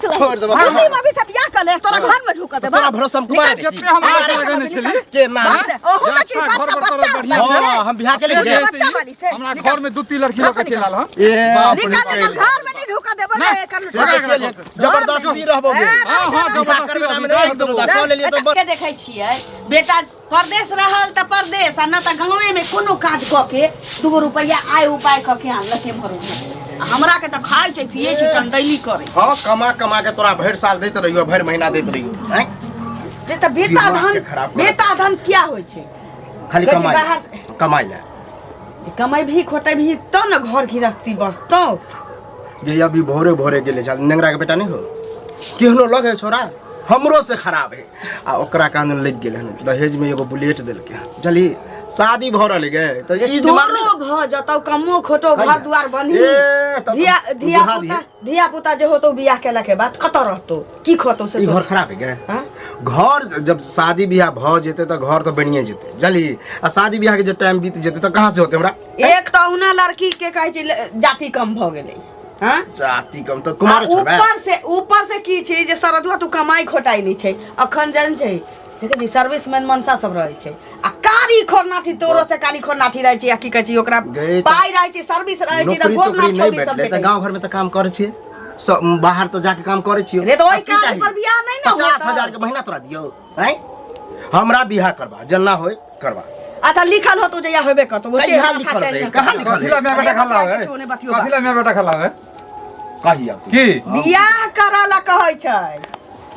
सोचलही? छोड़ देबो। बुद्धि मौगी से बियाह कर ले, तोरा घर में ढुका देबो। तोरा भरोसा हम कुमार निकल। केते हमरा अरे, आशा लगेने निकल। छली के ना बाप रे, ओहू में की अच्छा, बच्चा घर पर बच्चा बढ़िया बच्चा। से। हाँ, हम बियाह के लिए बच्चा गए। वाली से। हमरा निकल। घर में दू तीन लड़की लऽ के चलि आयल हन ए, बाप रे निकल निकल घर में नहीं ढुका देबो रे एकर से देखिए ले, जबरदस्ती रहबोगे हाँ हाँ बियाह जबरदस्ती करबे रहबी, ना दाहि नहीं देबो। तो कऽ लेलियै तऽ के देखै छियै बेटा परदेश रहल तऽ परदेश आ न तऽ गाँवे में कोनो काज कऽ के दूगो रुपैआ आय उपाय कऽ के आनलक एम्हर ओम्हर आ हमरा के तऽ खाइ छै पियै छै चंदैली करे हाँ कमा कमा के तोरा भरि साल दैत रहियो भरि महीना दैत रहियो हैं रे तऽ बेटा दिमाग धन के खराब करत। बेटा धन क्या होइ छै खाली कहै छै कमाइ बाहर से- कमाइ ले कमेबही खोटेबही तब ने घर गृहस्थी बसतौ जे अभी भोरे भोरे गेले छल नेंगरा के बेटा नहीं हो केहनो लग है छोरा हमरो से खराब है आ ओकरा कान लग गेल हन दहेज में एगो बुलेट देलके हन बुझली शादी भऽ रहल गे तऽ ई दिमाग तोरो भऽ जतौ कमो खोटो कहिया? घर दुआर बनी ए, तब धिया धिया बुझा पुता दिहे। धिया पुता जे होतौ बियाह केला के बाद कतऽ रहतौ की खोतौ से ई घर सोच खराब है गे हाँ? घर जब शादी बियाह भऽ जेतै तऽ घर तऽ बनिए जेतै बुझली आ शादी बियाह के जे टाइम बीत जेतै तऽ कहाँ से होतै हमरा एक तऽ ओहुना लड़की के कहै छै जाति कम भऽ गेलै हाँ जाति कम तऽ कुमार आ छोड़बै ऊपर से ऊपर से की छै जे सरदुआ तू कमाई खोटाई नहीं छै अखन जन छै देखै छी सर्विसमैन मनसा सब रहै छै आ कारी खोरनाठी तोरो से कारी खोरनाठी रहै छै आ की कहै छै ओकरा गई तऽ- पाइ रहै छै सर्विस रहै छै तऽ नौकरी गोर तोकरी नाथ नहि छौड़ी सब भेटलै तऽ भेटै गाँव घरमे तऽ काम करै छियै सब बाहर तऽ जाके काम करै छियै रे तऽ ओहि आब की काज चाही? पर बियाह नहि ने पचास होतौ। हजार के महीना तोरा दियौ आँय हमरा बियाह करबा जेना होय करबा अच्छा लिखल होतो जहिया होबे करतो ओते कहिया माथा लिखल चलि हेतै? जातौ। कहाँ लिखल कथी ला माय बेटा अरे खल्ला बतिया है किछो नहि बतियो कथी ला माय बेटा खल्ला है कही अब तू। की बियाह करऽ ला कहै छै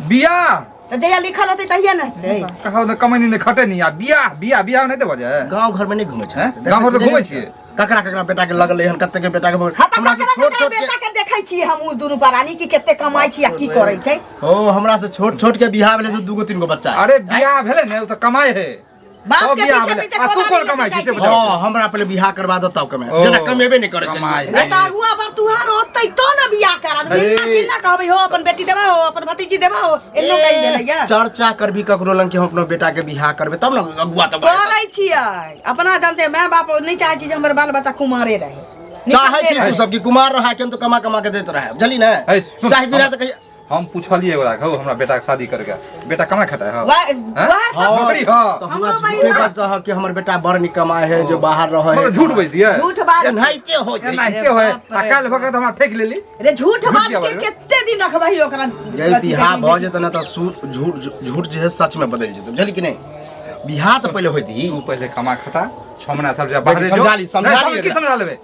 बियाह तऽ जहिया लिखल होतै तहिया ने हेतै कहा ने कमैनी नहि खटैनी आ बियाह बियाह बियाह नहि देबऽ जाय गाँव घर में नहीं घूमे छै हैं? गाँव घर तऽ घूमै छियै। ककरा ककरा बेटा के लगलै हन कते के बेटा के हँ तऽ हमरा से ककरा छोट ककरा छोट के बेटा के देखै छियै हम उ दुनू प्राणी कि कते कमाइ छी आ की करै छै ओ हमरा से छोट छोट के बियाह भेलै से दूगो तीन गो बच्चा है। अरे बियाह भेलै ने ओ तऽ कमाइ है बाप सब के बियाह पीछे भेलै। पीछे आ तू कोदारी कोन लेके कमाइ छी जाइ से छै। बताउ। हाँ हमरा पहले बियाह करवा दो तब कमाए ओ, जेना कमेबे नहीं करे कमाइ। छै रे तऽ अगुआ बार तुहार होतै तो ने बियाह करा देबै। ए। किन्ना किन्ना कहबै हो अपन बेटी देबा हो अपन भतीजी देबा हो एनो कहि देलैया चर्चा करबी ककरो लंग कि हम अपनो बेटा के बियाह करबे तब न अगुआ तब करै छियै अपना जानते माय बाप नहि चाहै छी जे हमर बाल बच्चा कुमारे रहे चाहे छी निकले तू सब कि कुमार रहा के हम तो कमा कमा के देत रहे बुझली ने है, सुन, चाहे रहे तऽ कहिया हम पूछलिए ओकरा कहू हमरा बेटा के शादी करके बेटा कमा खटा है वएह हैं? वएह सब नौकरी हाँ तो हमरा हमरो झूठे बहिन बजता है कि हमर बेटा बड़ निकमा है जो बाहर रहे है मतलब झूठ बज दिए झूठ बात एनाहिते हो जाइ एनाहिते होए आ काल्हि भऽ के तऽ हमरा ठकि लेली रे झूठ झूठ बात किया के बाजबै? कते दिन रखबही ओकरा जे बियाह भऽ जेतै ने तऽ झूठ झूठ जे है सच में बदलि जेतै बुझली कि नहि बियाह तऽ पहिले होइत ही तू पहिले कमा खटा छह महीना सब जा बाहरे समझा ली, समझा ली की एकरा। समझा लेबे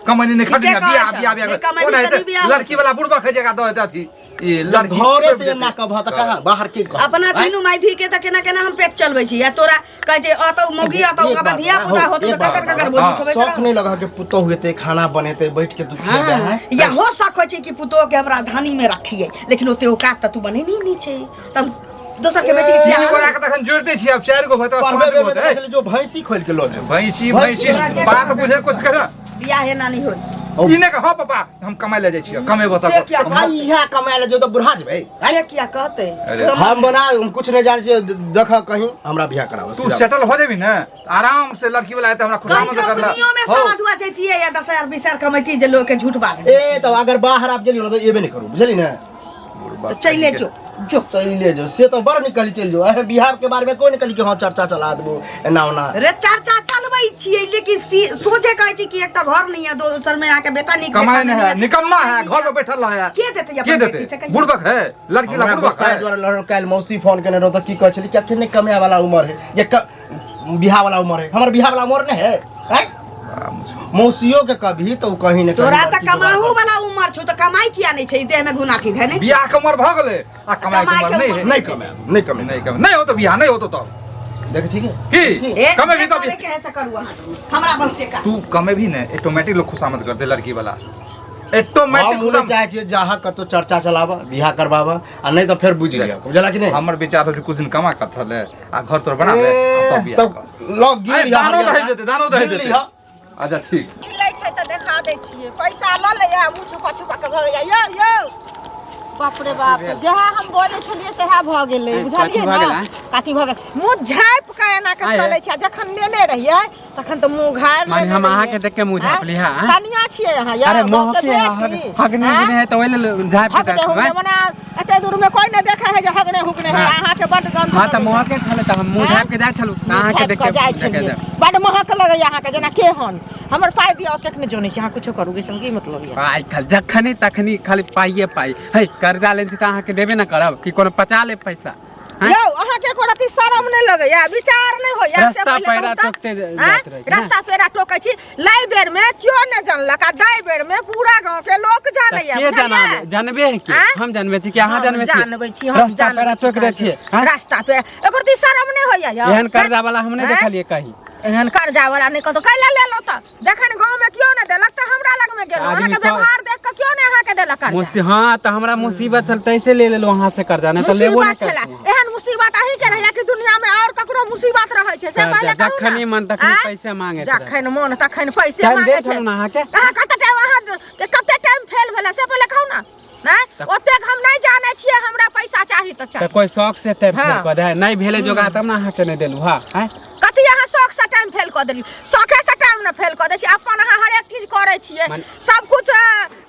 कमैनी नहीं खटी ठीके ना बियाह कहै बियाह छह। बियाह नहि कमैनी ओ नहीं करी बियाह लड़की वाला बुढ़बा खा जगह दो अथी ई जब लड़की घरे से एना कबह तऽ कहाँ बाहर के कहब? अपना आँय? तीनू माय के तऽ केना केना हम पेट चलबै छी आ तोरा कहै छै अतौ मौगी अतौ एक ओकरा बात धिया पुता हो, होतौ एक तऽ बात ककर ककर हाँ, बोझ उठबै शौक नहीं लगा कि पुतोह हेतै खाना बनेतै बैठ के तू खेबै हाँ, हैं? या हो सकै छै कि पुतोह के हमरा धानी में रखिए लेकिन ओते औकात तऽ तू बनेने नहि छै तब दोसर के बेटी के तीन बियाह गोरा के तखन जोड़ि दै छियै आब चारि गो भऽ पढ़बै पाँच गो बेर में हेतै। तऽ जो भैंसी खोलि के लऽ जो भैंसी भैंसी तोरा जे बात बुझे कुछ कर बियाह एना नहि होत ई ने कह पापा हम कमाय ले जाइ छियै कमेबो से तब किया आ इहा कमाय ले जो तऽ बुढ़ा जेबै से किया कहते अरे, हम बना हम कुछ नहीं जानै छियै देख कहीं हमरा बियाह कराबऽ तू सीधा। सेटल हो जेबी ने आराम से लड़की वाला आते हमरा कहीं खुशामद करला कंपनियों में हो। सारा दुआ जैतियै या 10,000 20,000 कमैती जे लोग के झूठ बाज ए तब अगर बाहर आबि गेलियो ने तऽ एबे नहीं करू बुझली ने तऽ चले जो जो चलिए जो से तो बड़ निकल चलि जो अरे बिहार के बारे में कोई निकल के हाँ चर्चा चला देबो एना ओना रे चर्चा चलबै छियै लेकिन सोझे कहै छी कि एकटा घर नहीं है दोसर में आके बेटा नीक कमाई बेटा नहीं है निकम्मा है घर में बैठल है के देतै के अपन बेटी से देते कहियौ? बुड़बक है लड़की ला हमरा बुड़बक गोसाई है द्वारा लड़ काल्हि मौसी फोन केने रहो तऽ की कहै छली कि अखन नहि कमाए वाला उम्र है ये बियाह वाला उम्र है हमर बियाह वाला उम्र नहीं है आँय? मौसियो के कभी तो कहीं ने कहीं तोरा तऽ लड़की जोगाड़ कमाहू वाला उमर छौ तऽ कमाई किया नहीं छै देह में घुनाठी धैने छै बियाह के उम्र भऽ गेलै आ कमाई के कमाई उम्र के नहीं उम्र है नहीं कमाएब नहीं कमाएब नहीं कमाई नहीं हो तो बियाह नहीं हो तो तब देखै छी के की ए, कमेबी जे तब करे के है से करू अहाँ हमरा बहुते काज तू कमेबी ने ऑटोमेटिक लोग खुशामद करते लड़की वाला ऑटोमेटिक हम उ नहि चाहै छियै जहाँ कतौ चर्चा चलाबऽ बियाह करबाबऽ आ नहि तऽ फेर बुझि लिअ बुझला कि नहि हमर विचार हो कुछ दिन कमा कर थले आ घर तोर बना ले आ तब बियाह तब कर लग गिर अरे लिहऽ दानो हरियर दही का। जेतै दानो दही गिर जेतै लिहऽ। अच्छा ठीक लै छै तऽ देखा दै छियै पैसा लऽ लैया मुँह छुपा छुपा के भऽ जाइया यौ यौ बाप रे बाप, जएह हम बजै छलियै सएह भऽ गेलै। कथी बुझलियै भऽ ने गेलै? कथी भऽ गेल? मुँह झाँपि कऽ एना कऽ आँय? चलै छै आ जखन लेने रहियै तखन तऽ मुँह घारि माने लेने हम रहियै। अहाँके देख के मुँह झाँपली हँ? आँय? कनिया छियै अहाँ यौ, अरे गाँवके महके बेटी। हगने आँय? हुगने है तऽ ओहि लेल झाँपि के हगने राखबै। हुगने मने एते दूर में कोई नहीं देखे है जे हगने हुगने है। हाँ। अहाँके बड गंध हाँ तऽ लगैया। महके छलै तऽ हम मुँह आँय? झाँपि के जाइ छलहुँ तऽ मुँह अहाँके झाँपि देख कऽ के जाइ देख के छलियै। जायब। बड महक लगैया अहाँके जेना केहन। हमर पाइ दिअ, ओतेक नहि जनै छी अहाँ, कुछो करू गै, की मतलब यऽ? पाइ खाली जखनी तखनी खाली पाइए पाइ है। कर्जा लेने छी तऽ अहाँके देबे ने करब कि कोनो पचा लेब पैसा? आँय? यौ, अहाँके एको रत्ती शरम नहि लगैया, विचार नहि होइया? से रास्ता पहिले पैरा कहू तऽ। टोकते आँय? जाइत रहै छै ने? रास्ता पेरा टोकै छी। लै बेर में केओ नहि जानलक आ दै बेर में पूरा गांव के लोक तऽ जानैया। के बुझलियै? जनाबे जानबे है के? आँय? हम जानबे छी कि अहाँ हम जानबे छी? जानबै छी, हम रास्ता जानबै पेरा छी। टोक दै छियै आँय? रास्ता पे एको रत्ती शरम नहि होइया यौ? एहन कर्जा वाला हम नहि आँय? देखलियै कहीं। एहन कर्जा वाला नहि कहतो। कैला लेलहुँ तऽ? जखन गाँव में केओ नहि देलक तऽ हमरा लग में गेलहुँ। आदमी अहाँके सब- व्यवहार देख कऽ केओ नहि अहाँके देलक कर्जा। हाँ तऽ हमरा मुसीबत छल तैसे ले लेलहुँ अहाँ से कर्जा, नहि तऽ लेबो नहि मुसीबत छला? करतहुँ। एहन मुसीबत अहीं के रहैया कि दुनिया में और ककरो मुसीबत रहै छै से कर्जा, पहिले कहू ने। जखनी मन तखनी आँय? पैसे मांगैत रहै। जखन मन तखन पैसे टाइम मांगे दै छै। छलहुँ ने अहाँके? अहाँ कते टाइम, अहाँ के कते टाइम फेल भेलै से पहिले कहू ने। नहि ओतेक हम नहि जानै छियै, हमरा पैसा चाही तऽ तऽ चाही। कोइ शौक से टाइम हाँ। फेल कऽ दे? नहि भेलै जोगाड़ तब ने अहाँके नहि देलहुँ। हाँ आँय? कथी अहाँ शौक से टाइम फेल कऽ देली? शौके से टाइम ने फेल कऽ दै छी। अपन अहाँ हरेक चीज करै छियै, सब कुछ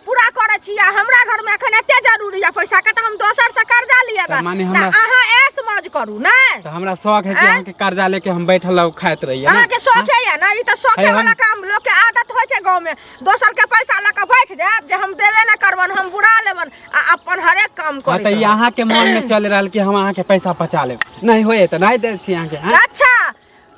पूरा करै छियै। आ हमरा घर में एखन एते जरूरी यऽ पैसा के तऽ हम दोसर से कर्जा लिअ। तऽ माने तऽ हमरा अहाँ ऐश मौज करू ने। तऽ हमरा शौक है कि आँय? अहाँके कर्जा लेके हम बैठल रहू, खाइत रहियै ने? अहाँके शौके यऽ ने? ई तऽ शौके है, हम- वाला काम। लोक के आदत होइ छै गाँव में दोसर के पैसा लऽ कऽ बैठ जायत जे हम देबे ने करबन, हम बुरा लेबन आ अपन हरेक काम हाँ करै। तऽ ई अहाँके मन में चलि रहल कि हम अहाँके पैसा पचा लेब, नहि होइए तऽ नहि दै छी अहाँके। आँय? अच्छा,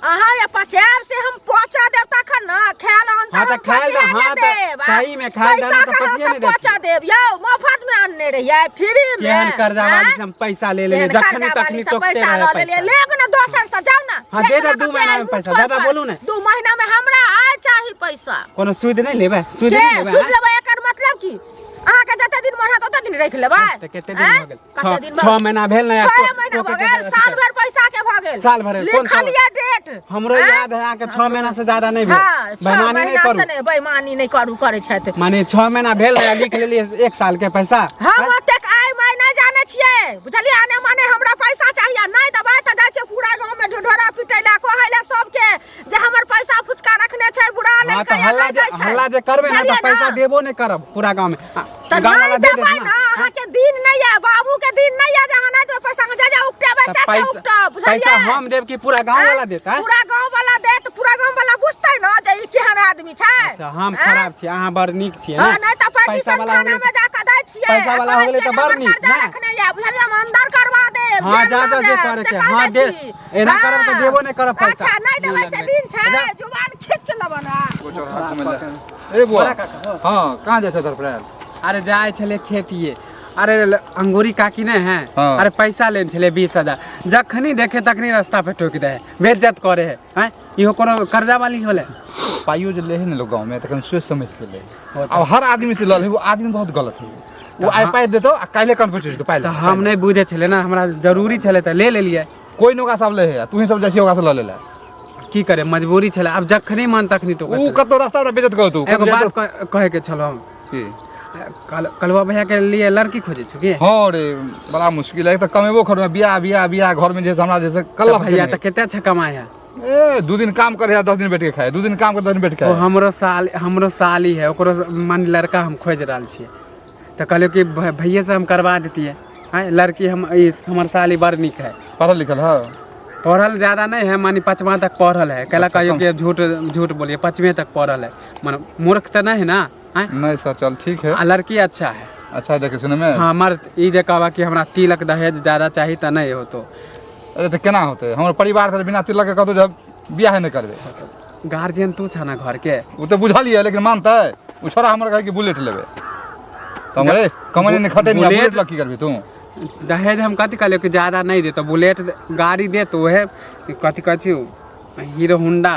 अहाँ ये पचायब से हम पहुँचा देब तखन ने खायल अन्न। हाँ, तऽ हम खायल पहुँचे हाँ, ने तऽ देब। आ सही में खायल पैसा दाना तऽ कहाँ पचिए से नहि दै पहुँचा छियै। देब यौ? मोफत में अनने रहियै, फ्री में। केहन कर्जा वाली आँय? से हम पैसा ले लेलियै, केहन जखनी कर्जा वाली तखनी से टोकते पैसा रहे लऽ लेलियै? पैसा। लेब ने दोसर से, जाउ ने। हाँ, दे लेके देब लऽ 2 कऽ महीना में मुँह पैसा। ठोर दादा पर। बोलू ने। 2 महीना में हमरा आय चाही पैसा। कोनो सूद नहि लेबै? सूद के नहि लेबै? सुन आँय? लेबै, एकर मतलब की? अहाँके जते दिन मन हैत ओते दिन राखि लेबै। तऽ कते दिन आँय? भऽ गेल? कते दिन भऽ 6 महीना भेल ने? 6 महीना टोके भऽ के गेल, अथी साल कर। भरि पैसा के भऽ गेल। साल भरि, कोन लिखल साल? यऽ डेट। हमरो आँय? याद है, अहाँके 6 महीना से ज्यादा नहि भेल। हाँ, 6 बेईमानी नहि महीना करू। से नहि बेईमानी नहि करू करै छथि। माने 6 महीना भेल ने, लिख लेलियै 1 साल के पैसा। हम ओतेक आइ माइ नहि जानै छियै, बुझलियै? आने माने हमरा पैसा चाहिए, नहि देबै तऽ जाइ छियै पूरा गाँव में ढिढोरा पिटै लए, कहै लए सबके जे हमर पैसा फुचका रखने छै, बुरा हाँ लेलकै तऽ या हल्ला नहि जे दै छै। हल्ला जे करबै ने तऽ बुझलियै पैसा ने? देबो नहि करब पूरा गाँव में। तऽ गाँव नहि वाला दे देत देबै ने? ने, अहाँके दिन नहि यऽ, बाबू के दिन नहि यऽ जे अहाँ नहि देबै पैसा, जे जे उपटेबै तऽ से से पैसा उपटब, बुझलियै? पैसा हम देब कि पूरा गाँव वाला देत? आँय? पूरा गाँव वाला देत। पूरा गाँव वाला बुझतै ने जे ई केहन आदमी छै। अच्छा, हम आँय? खराब छी, अहाँ बड़ नीक छियै हाँ, ने? नहि तऽ पैसा परमिशन वाला हो थाना गेलै में जाके दै छियै। पैसा आ वाला हो कहै गेलै छियै तऽ जे बड़ हमर नीक कर्जा ने? रखने यऽ, बुझलियै? हम अंदर करवा देब, हाँ, जेल जा लऽ जा जे जायब, करै से छै। कहि हाँ, दै दे छी। एना करब तऽ हाँ। देबो नहि करब पैसा। अच्छा, नहि देबै से दिन छै, जा। जुबान खींच लेबन। ए बुआ, हाँ, कहाँ जाइ छै धरफड़ायल? अरे जाइ छलै खेतिए। अरे अंगूरी काकी नहि है? हाँ। अरे पैसा लेने छलै 20,000, जखनी देखे तखनी रास्ता पे टोकि दे है, बेइज्जत करे है। आँय, इहो कोनो कर्जा वाली होले? पाइयो जे ले है ने लोग गाँव में तऽ कनि सोचि समझ के ले। हो। अब हर आदमी से लऽ ले, वो आदमी बहुत गलत है। वो आइ पाइ देतौ आ काल्हि कन्फ्यूज जेतौ पाइ तऽ ले। हम नहि बुझै छलै ने, हमरा जरूरी छलै तऽ ले लेलियै। कोइ नहि ओकरा सब ले है, तू ही सब जाइ छी ओकरा से लऽ ले ला। की करे, मजबूरी छलै। आब जखनी मन तखनी उ टोकैत। कतौ रास्ता पर बेइज्जत करतौ। एगो बात कहैके छलौ हम। की? कलवा भैया के लिए लड़की खोजै छु की? हाँ रे, बड़ा मुश्किल है। एक तऽ कमेबो खर बियाह बियाह बियाह घर में जे हमरा जैसे कल्ला तऽ भैया तऽ कते अच्छा कमाइ है। ए, 2 दिन काम करे है 10 दिन बैठ के खाए, 2 दिन काम कर 10 दिन बैठ के ओ खाए। हमरो साल, हमरो साली है, ओकरो मन लड़का हम खोजि रहल छियै तऽ कहलियै कि भैये से हम करवा देतियै। आँय, लड़की हम ई हमर साली बड़ नीक है। पढ़ल लिखल है? पढ़ल ज्यादा नहीं है, मानी 5वां तक पढ़ल है। कहला अच्छा, कहियो कम। कि झूठ झूठ बोलिए, 5वें तक पढ़ल है, माने मूर्ख तऽ नहीं है ना? आँय? नहीं सर, चल ठीक है। आ लड़की अच्छा है। अच्छा, देखे सुने में। हाँ, हमर ई जे कहबा कि हमरा तिलक दहेज ज्यादा चाही तऽ नहीं होतो। अरे तऽ केना होतै? हमर परिवार तऽ बिना तिलक के कहतौ जे बियाह नहि करबै। गार्जियन तू छा ना घर के। ओ तऽ बुझल यऽ, लेकिन मानतै ओ छोरा हमर कहै कि बुलेट लेबै तऽ हम रे कमनी नहि खटे नहीं, बुलेट- बुलेट लऽ की करबी तू? दहेज हम कथी कहलियै कि ज्यादा नहीं देतो, बुलेट गाड़ी देत, उहे कथी कहै छी हीरो होंडा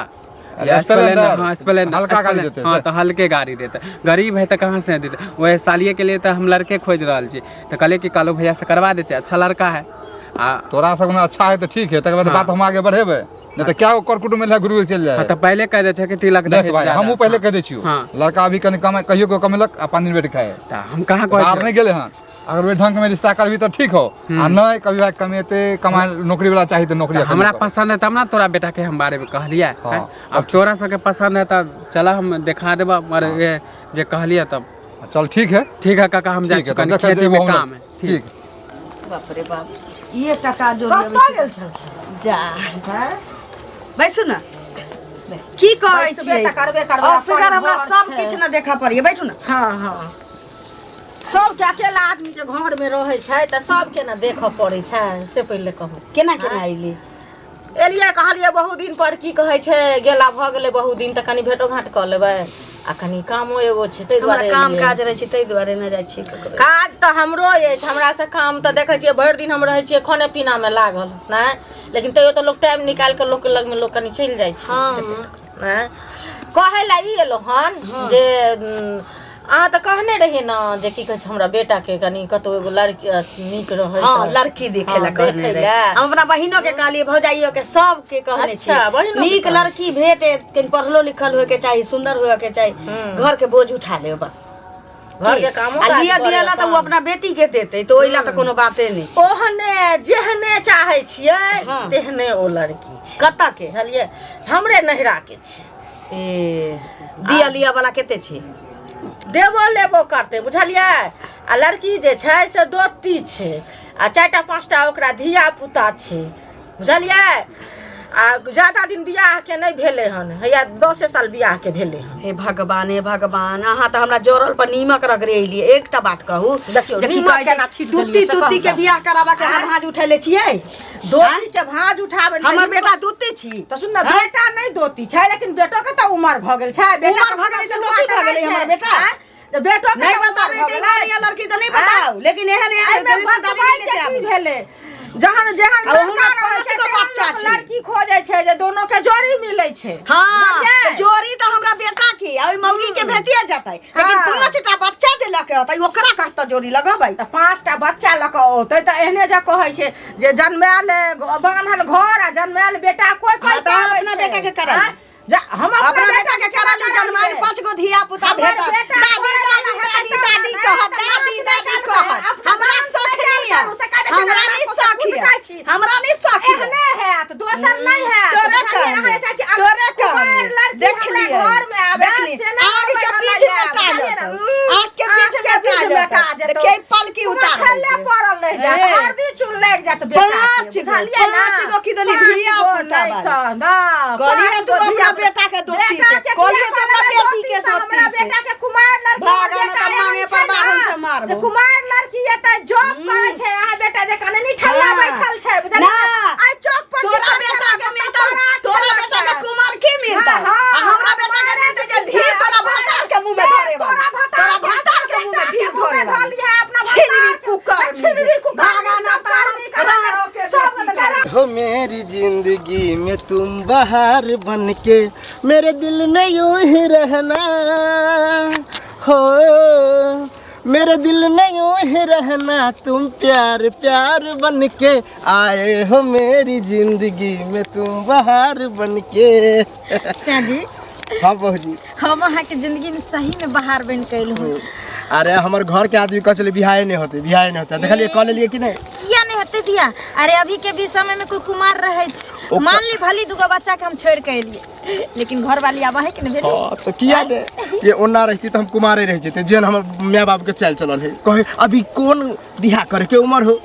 अरे या स्प्लेंडर। स्प्लेंडर, हाँ स्प्लेंडर, हल्का गाड़ी स्प्लेंडर, देतै, हाँ से। तऽ हल्के गाड़ी देतै। गरीब है तऽ कहाँ से देतै? वएह सालिए के लिए तऽ हम लड़के खोजि रहल छी तऽ कहलियै कि कालू भैया से करवा दै छै, अच्छा लड़का है। आ तोरा सब अच्छा है तऽ ठीक है, तकर बाद हाँ। बात हम आगे बढ़ेबै, नहीं तऽ क्या कर कुटुम्ब मिल गुरु चलि हाँ जाए। तऽ पहिले कहि दै छै कि तिलक देख दहेज भाई, ज्यादा। हमहूँ पहिले कहि दै छियौ। हाँ। लड़का अभी कनि कम कहियो कमेलक आ 5 दिन बैठ खाए। तऽ हम कहाँ कहै बाहर छियै? नहि गेलै हन, अगर ओहि ढंग में रिश्ता करबी तऽ ठीक हो आ नहीं कभी भाई कमेते कमाए नौकरी वाला चाही तऽ नौकरी तऽ अखन हमरा नहीं करब। पसंद है तब ना तोरा बेटा के हम बारे में कहलियै हाँ। हैं? अब तोरा सबके पसंद है तब चला हम देखा देबा मगर ये जे कहलियै तब चल ठीक है ठीक है काका हम जाइ ठीक है छी तब कनी देखै खेती जेबो में हम काम है ठीक बाप रे बाप ये टका जोड़ कतऽ गेल छल जा बैसू ने की कहै बैसबे छियै तऽ करबे करबै, असगर अपन हमरा घर सब छै। किछु ने देखऽ पड़ैए बैठू ने हँ हँ सबके अकेला आदमी जे घरमे रहै छै तऽ सबके ने देखऽ पड़ै छै से पहिले कहू केना केना अयली एलियै कहलियै बहुत दिन पर की कहै छै गेला भऽ गेलै बहुत दिन तऽ कनि भेटो घाट कऽ लेबै आ कनि कामो एगो छै ताहि हमरा दुआरे काम एलियै। काज रहै छै ताहि दुआरे नहि जाइ छियै ककरो काज तऽ हमरो अछि हमरा से काम तऽ देखै छियै भरि दिन हम रहै छियै खाने पीनामे लागल नहि लेकिन तैयो तऽ लोक टाइम निकालि कऽ लोकके लगमे लोक कनि चलि जाइ छै नहि कहै लए ई एलहुँ हन जे अहाँ तऽ कहने रहियै ने जे की कहै छै हमरा बेटाके कनि कतहु एगो लड़की नीक रहै हँ तऽ- लड़की देखे ला हँ, कहने देखै रहे लए। हम अपना बहिनो के कहलियै भौजाइयो के सबके कहने अच्छा, छियै बहिनो के नीक कहने। लड़की भेटे कनि पढ़लो लिखल होय के चाही सुंदर होय के चाही घर के बोझ उठा ले बस घर के कामो आ काज लिअ करे दिअ ला तऽ ओ अपन। अपना बेटी के देतै तऽ ओहि ला तऽ कोनो बाते नहि छै ओहने जेहने चाहै छियै हँ। तेहने ओ लड़की छै कतऽ के बुझलियै हमरे नैहरा के छै ए दिअ लिअ वाला कते छै देबो लेबो करतै बुझलियै आ लड़की जे छै से दोती छै आ चारिटा पाँचटा ओकरा धिया पुता छै बुझलियै आ ज्यादा दिन बियाहके नहि भेलै हन हैया 10 साल बियाहके भेलै हन हे भगवान हे भगवान अहाँ तऽ हमरा जरल पर नीमक रगड़े एलियै एकटा बात कहू देखियौ, जे की नीमक कहै छै, केना छीट देलियै दूती से तूती कहू के तऽ। बियाह कराबा के हम भाँज उठेले छियै दोती के भाँज उठाबै हमर बेटा दूती छी तऽ सुन ने बेटा नहि दोती छै लेकिन बेटो के तऽ उमर भऽ गेल छै बेटा उमर भऽ गेलै तऽ दोती भऽ गेलै हमर बेटा। आँय? तऽ बेटो के नहीं तऽ उमर बताबे भऽ के गेलै। ईमान या लड़की तऽ नहीं बताओ लेकिन एहन एहन एहिमे रिश्तेदारी बतबै नहीं लेके के की आबू। भेलै जहन जेहन आ ओहूमे लड़का रहै पाँच छै गो तेहन बच्चा लोक छै। लड़की खोजै छै जे दोनो के जोड़ी मिलै छै हाँ बुझलियै? तऽ जोड़ी तऽ हमरा बेटा के आ ओहि मौगी के भेटिए जेतै लेकिन हाँ। पांचटा बच्चा जे लऽ के अतै ओकरा कतऽ जोड़ी लगबै तऽ पाँचटा बच्चा लऽ कऽ औतै तऽ एहने जे कहै छै जे जन्मायल बान्हल घर आ जन्मायल बेटा कोइ कोइ हाँ, तऽ अहाँ अपना बेटा के करा लिअ। हम अपना अपना बेटा के करा लियौ जन्मायल पांच गो धिया पुता हमर भेटत बेटा दादी कोइ दादी वाला दादी हेतै दादी तऽ कहत नाच दादी नहि दादी करबै। कहत अपना हमरा नाच सख नहि नहीं है करू, से कहै छै, हमरा नहीं नाच सख कूद है खाइ छी। हमरा नहीं सख है एहने हैत दोसर नहीं हैत तोरे बुझलियै? अहाँ कहनी चाची, आब तोरे कुमार कहनी लड़की देख हमरा लियै घर में आबे, देख लियै से नहि आग के बैठल बीच रहैया, में टा बुझलियै ने? जेतौ आग के बीच आग में टा मेटा जेतौ जेतौ। देखियै पलकी उतार खेले देलकै। पड़ल रहि जायत हे। हरदी चून लागि जायत बेटा के, पाँच गो, बुझलियै ना? पाँच गो की देली पाँच धिया गो पुता नहि वाली। तऽ ना, कहलियै पाँच तू गो अपना धिया- बेटा के दोती बेटा से, के कहलियै किया तू अपना कहबै बेटी के दोती से? हमरा दोती से। बेटा के कुमार लड़की भागा हमर न बेटा तऽ मांगे एहन पर छै बाभन ना, से मारबो। जे कुमार लड़की एतऽ जॉब करै छै अहाँ बेटा जे कने निठल्ला हाँ। बैठल छै बुझलियै ना। आइ चौक पर तोरा सिखल बेटा के छलै, मिलतौ तोरा तोरा बेटा के कुमार की मिलतौ हाँ, हाँ, आ हमरा बेटा के मिलतै जे ढीर तोरा भतार के मुंह में धरे वाला तोरा भतार के मुंह में ढीर धरे वाला छिनरी कुकर छिनरी कुकर भागा ना तारा के सब बेटी हो मेरी जिंदगी में तुम बाहर बन के मेरे दिल में यूं ही रहना हो मेरे दिल में यूं ही रहना तुम प्यार प्यार बन के आए हो मेरी जिंदगी में तुम बाहर बन के जी हाँ बहू जी हम अहाँके जिंदगी में सही में बाहर बनि के अयलहुँ अरे हमर घर के आदमी कहै छलै बियाहे नहि होतै बियाहे नहि होतै देखलियै कऽ लेलियै कि नहि किया नहि हेतै बियाह अरे अभी के भी समय में कोई कुमार रहै छै मान ली भली दूगो बच्चा के हम छोड़ के एलियै लेकिन घर वाली आब है कि नहि भेलै हाँ तो किया ने ये ओना रहती तो हम कुमारे रह जेते जेन हमर माय बाप के चाल चलन है कहे अभी कौन बियाह करे के उम्र हो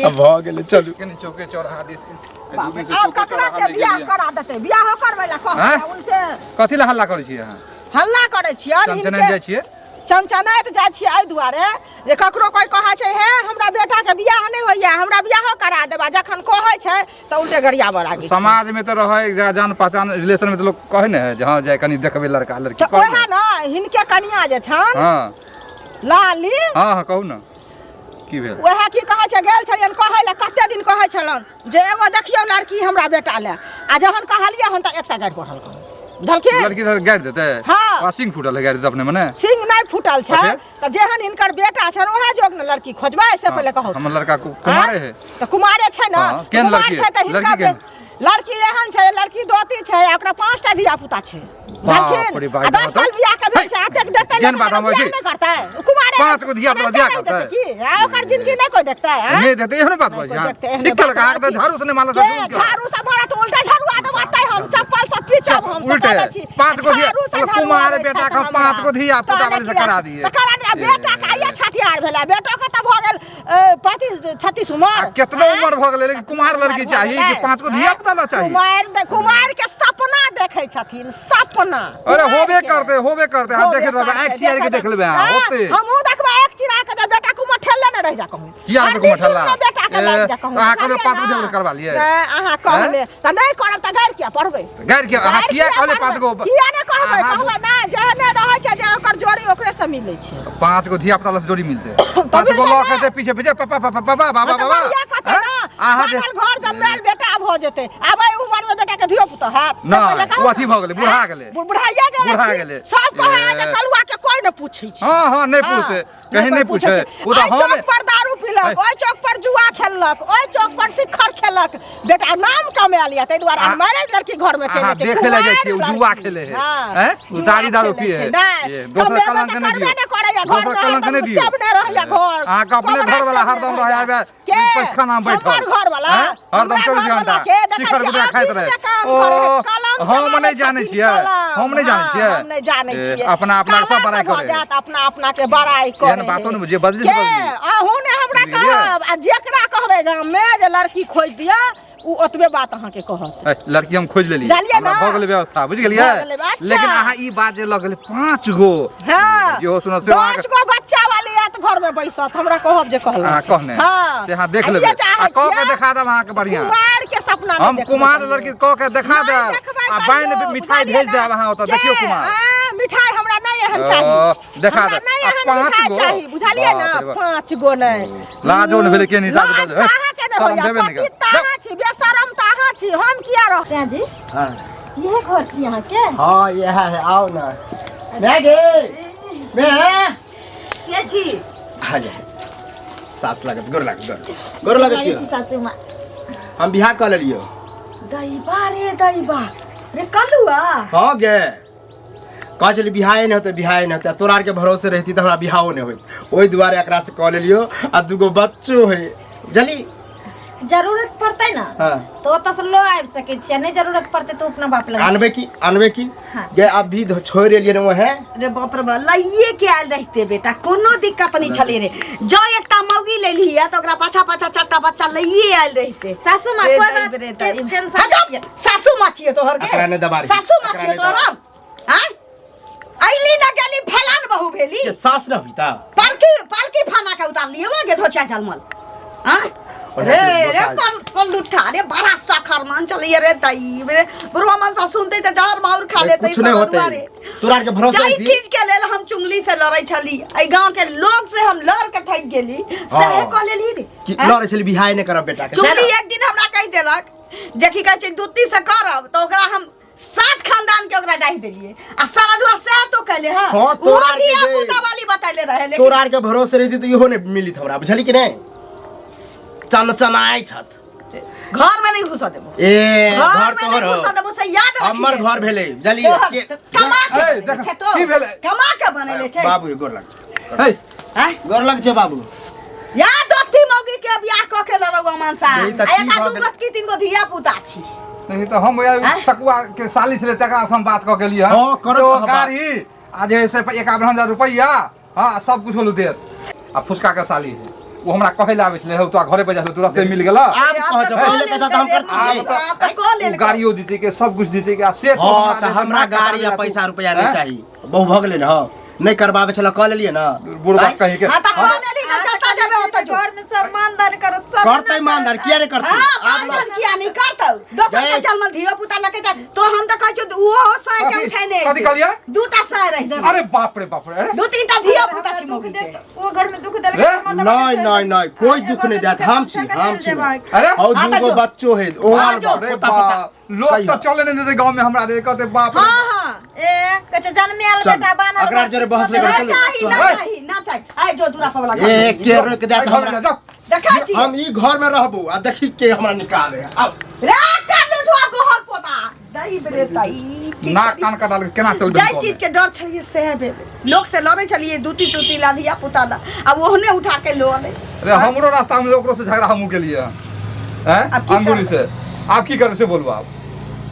अब भऽ गेलै चलू कनि चौके चौराहा दिस दू दिन से आब चौके ककरा चौराहा के नहि बियाह गेलियै। करा देतै बियाहो करबै ला आँय? कहै उनके कथी लए हल्ला करै छियै अहाँ हल्ला करै छियै और चनचनाइत हिनके जाइ छियै चनचनाइत जाइ छियै एहि दुआरे जे ककरो कोइ कहै छै हे हमरा बेटाके बियाह नहि होइया हमरा बियाहो करा देबा जखन कहै छै तऽ उल्टे गरियाबऽ लागै छै समाज में तऽ रहै जान पहचान रिलेशन में तऽ लोक कहै ने है जे हँ जाय कनि देखबै लड़का लड़की तऽ कहै ओएह ने ने हिनके कनिया जे छनि हँ लाली हँ हँ कहू ने की भेल ओएह की कहै छै गेल छलियनि कहै लए कते दिन कहै छलनि जे एगो देखियौ लड़की हमरा बेटा लए आ जहन कहलियै हन तऽ एक सए गारि पढ़ल बुझलखिन लड़की तऽ गारि देतै हँ। आ सिंह फूटल है गारि देतै अपने मने सिंह नहि फूटल छै अच्छा। तऽ जेहन हिनकर बेटा छनि ओएह जोग ने लड़की खोजबै से पहिले कहू हमर लड़का कुमारे है तऽ कुमारे छै ने हँ, केहन कुमार लड़की छै तऽ है? हिनका लड़की केहन? लड़की एहन छै लड़की दोती छै आ ओकरा 5टा धिया पुता छै बाप रे बाप, आ 10 साल बियाह के भेल छै एतेक देतै जेहन बात हम बियाह होइ छी। नहि करतै ओ कुमारे 5 गो धिया पुता एनाहिते बियाह रहि करतै? जेतै की आ ओकर जिंदगी नहि कोइ देखतै आँय? नहीं देते एहन बात नहि बजै कोइ अहाँ। देखतै, एहने ठीक केलक बात अहाँके तऽ छी। झाड़ू से नहि मारलक के तऽ झाड़ू से मारत उल्टा झाड़ू आ देब अतै हम चप्पल से पीटब हम से उल्टे। कहै छी 5 गो धिया- झाड़ू से झाड़ू कुमार आबै बेटा छै के हम तऽ 5 गो धिया पुता तहन वाली से किया- करा दिए। तऽ करा दिए बेटा के आइए छठिहार भेलै बेटो के तऽ भऽ गेल 35-36 उमर आ केतनो उमर भऽ गेलै लेकिन कुमार लड़की चाही कि 5 गो धिया पुता ला चाही कुमार कुमार के सपना देखै छथिन सपना अरे कुमार होबे के। करते होबे करते अहाँ होबे देखैत रहबै करतै, आँखि चियार के देख लेबै अहाँ हाँ, होते हमहूँ देखबै एक चिरा के जे बेटा कुमार ठेलले ने रहि जा कहूँ किया हर ने कुमार दिन ठेलला? चुपमे बेटा के ए, लागि जा कहूँ अहाँ कहबै बुझलियै 5 गो ना? धिया पुता करबा लियै? नहि, अहाँ कहले तऽ नहि करब तऽ गारि किया पढ़बै गारि किया अहाँ गारि किया कहले पढ़बै? 5 गो किया नहि कहबै अहाँ कहबै ना जेहने रहै छै जे ओकर जोड़ी ओकरे से मिलै छै 5 गो धिया पुता ला जोड़ी मिलते 5 गो लऽ के एतै पीछे पीछे पापा पापा पापा बाबा हँ, तऽ बाबा बढ़िआँ कहतै हैं? ना, अहाँ जे बान्हल घर जमैल बेटा भऽ जेतै आब एहि उमर में बेटा के धियो पुतो हैत से नहि, पहिले कहू ओ अथी ने। भऽ गेलै, बुढ़ा हैं? गेलै। बुढ़ाइए गेलै बुढ़ा छी। गेलै। सब कहै है जे ए। कलुआ के कोइ नहि पूछै छै हाँ हाँ नहीं हाँ, पूछते कहीं कोइ नहीं पूछे छै। वो तो एहि हम चौक पर दारू पीलक है। ओहि चौक पर जुआ खेललक ओहि चौक पर शिखर खेलक बेटा नाम कमायल यऽ ताहि दुआरे आ- मैरिज लड़की घर में चलि अहाँ जेतै। देखे लए जाइ कुमारि छियै, ओ लड़की। जुआ खेले है। हाँ, हैं? ओ जुआ दारू दारू खेले पिए छै। है। नहि, ये, दोसर कमेबो कलंक तऽ नहि करबे दियौ। नहि करैया, घर दोसर में कलंक हरदम नहि दियौ। सब नहि रहैया घर अहाँके अपने कमरा घरवाला सब नहि हरदम रहै रहैया। आबे के? पैखाना में बैठल। हमर घरवाला हैं? हरदम हमरा 24 घरवाला घंटा के देखै शिखर छियै, गुटखा खाइत ऑफिस रहै। में काम ओ, करै है, कलम हम चलाबै नहि जानै छथिन, छियै, कलम। हम नहि जानै हाँ, छियै। हम नहि जानै ए, छियै अपना अपना सब कला बड़ाइ से भऽ करै। जायत अपना अपना के बड़ाइ करै एहन बातो नहि जे बजली से के? बजली। अहूँ ने हमरा बुझि गेलियै? कहब आ जेकरा कहबै गाम में जे लड़की खोजि दिअ ओ ओतबे बात अहाँके कहत ए, लड़की हम खोजि लेलियै जानलियै हमरा ना? भऽ गेलै व्यवस्था बुझि गेलियै भऽ गेलै, अच्छा। लेकिन अहाँ ई बात जे लऽ गेलै 5 गो हाँ जेहो सुनत से 10 अहाँके गो बच्चा वाली आयत घर में बैसत हमरा कहब जे कहलक अहाँ कहने हाँ से अहाँ देख आ लेबै इहे चाहै आ कह के छियै, देखा देब अहाँके बढ़िआँ कुमार के सपना नहि हम देखबै कुमार कहियो। लड़की कह के देखा नहि देब देखबै आ कहियो, बान्हि मिठाई बुझलियै भेज ना? देब अहाँ ओतऽ के? देखियौ कुमार हाँ, मिठाई हमरा नहि एहन ओ, चाही देखा हमरा देब। नहि आ एहन 5 मिठाई गो? चाही बुझलियै ना बाप रे बाप। 5 गो नहि लाजो नहि भेलै के निशान लाज बदल- तऽ अहाँके नहि शरम होइया भेबे नहि पति करत। तऽ अहाँ छी बेशरम तऽ अहाँ छी हम किया रह सैया जी हाँ इहे घर छी अहाँके हाँ यह है आओ ना मैं गे मैं के छी आ जा सास लागत गोर लागत गोर गोर लागत लागै छियो छी सासू माँ हम बियाह कऽ लेलियो दैबा रे दैबा रे कलुआ हाँ गे कहै छली बियाहे नहि होतै बियाहे नहि होतै आ तोरा आरके भरोसे रहिती तऽ हमरा बियाहो नहि होइत ओहि दुआरे एकरा से कऽ लेलियो आ दूगो बच्चो है बुझली जरूरत पड़तै ना हाँ तो ओतऽ से लो आबि सकै छियै नहि जरूरत पड़तै तऽ अपना बाप लग आनबै की आनबै की हाँ। गे अभी छोड़ि एलियै ने वएह रे बाप रे बाप लइए के आयल रहिते बेटा कोनो दिक्कत नहीं छलै रे जो एकटा मौगी लेलही है तऽ ओकरा पाछा पाछा चारिटा बच्चा लइए आयल रहिते सासू माँ रे कोई दैब बात रे के दैब। टेंशन हट नहीं जाओ, सासू माँ छियै तोहर गे एकरा नहि दबारी। सासू माँ एकरा छियै नहि तोहर हम आँय अइली ना गेली फलान बहू भेली के सास न होई ता पालकी पालकी फाना के उतारलियै वो गे धोछा झलमल आँय और रे हैप्पी रे बसा- कल कल उठा रे बड़ा सखर मान चलिए रे दाई रे बुढ़वा मन सा सुनते त जहर माउर खा लेते कुछ नहीं होते तोरा आर के भरोसा जाहि थी चीज के लेल हम चुंगली से लड़ै छली एहि गांव के लोग से हम लड़ के थकि गेली सएह कह लेली रे कि आँय? लड़े छली बियाह नहीं करब बेटा के चुगली एक दिन हमरा कहि देलक जे की कहै छै दूती से करब तऽ ओकरा हम सात खानदान के ओकरा डाहि देलियै आ सरडुआ सएह तो कहले हँ हाँ, तोरा ओहो आर के धिया जे- पुता वाली बतैले रहे लेकिन तोरा आर के भरोसे रहती तो इहो नहीं मिलित हमरा बुझली कि नहीं चन चनाय छत घर में नहीं घुसऽ देबो ए घर घर में नहीं तोहर घुसऽ हो देबो से याद रखी हमर घर भेलै बुझली के कमा के ए, बनेले देख, छै तो की भेलै? कमा के बनेले छै बाबू ये गोर लग छै हे आँय? गोर लग छै बाबू या दोती मौगी के बियाह कऽ के लड़ौआ मनसा यही तऽ आ की एका भऽ दू गेलै? गो की तीन गो धिया पुता छी नहीं तो हम यार आँय? ठकुआ के साली छलै तकरा से हम बात कऽ के लिए हाँ, करत तो रहब बात। गाड़ी आ जे है से 51,000 रुपैआ हाँ सब कुछ बोलू देत आ फुसका के साली है वो हमरा कहै लए आबै छलै हौ तोरा घरे पर जाइ छलै तुरते मिल गेल आब कह जब पहिले कहता तऽ हम करतियै आब तऽ कऽ लेल ओ गाड़ियो दितै के सब कुछ दितै के आ से तो हाँ तऽ जे हमरा नाक कटा गाड़ी आ देला तू। पैसा रुपैआ नहीं आँय? चाही बहु भऽ गेलै ने हँ नहीं करबाबै छलै कऽ लेलियै ने बुढ़बा आँय? कही के हाँ तऽ कऽ लेली तऽ जतऽ जेबै ओतऽ जो घर में सब मानदान करत सब करतै मानदान किया नहीं करतै हाँ आब मानदान किया नहीं करतौ दोसर के गए। चलमल धियो पुता लके जा तो हम तऽ कहै छियौ ओहो साय के कथी? उठेने कथी कहलियै? दूटा साय रहि देबै अरे बाप रे बाप रे अरे दू तीन टा धियो पुता छै दुख मौगी के देत ओ घर में दुख देलक रे, नहीं नहीं नहीं कोई दुख नहीं देत हम छी हम छी अरे और हाँ, तऽ दूगो जो। बच्चो है ओ हाँ, आर जो। अरे पोता पोता बाप, लोग तो चले नहीं देते गांव में हमरा रे कहते बाप रे हाँ हाँ ए कहे जन्मे आयल चल, बेटा बान्हल अकरा जरे बहस नहीं ना करू, चल, चाही ना चल। चाही ना चाही आइ जो दूरा पर वाला घर ए के रोक देत घर हमरा में जा, जाओ। देखै छी हम ई घर में रहबो आ देखी के हमरा निकाले आउ रे कर लुठवा दाई बरे ताई की नाक करी? कान कटा लेलकै, केना चलबै जाहि गाँवमे? चीज के डर छलियै सएह भेलै। लोक से लड़ै छलियै दूती तूती ला धिया पुता ला, आब ओहने उठा के लऽ अलै। अरे हमरो रास्ता में ओकरो से झगड़ा हमहूँ केलिए हैं। आब की अंगूरी से आब की करबै से बोलू। आब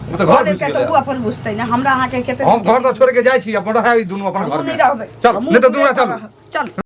ओ तऽ घर कऽ घुसि लेलकै तऽ गेलै। ओ अपन बुझतै ने, हमरा अहाँके कते। हम घर तऽ छोड़ि के जाइ छी, अपन रहै दुनू अपन हमहूँ घर नहि में। रहबै। चल हमहूँ नहि तऽ दूरा दूरे चल। रहब। चल।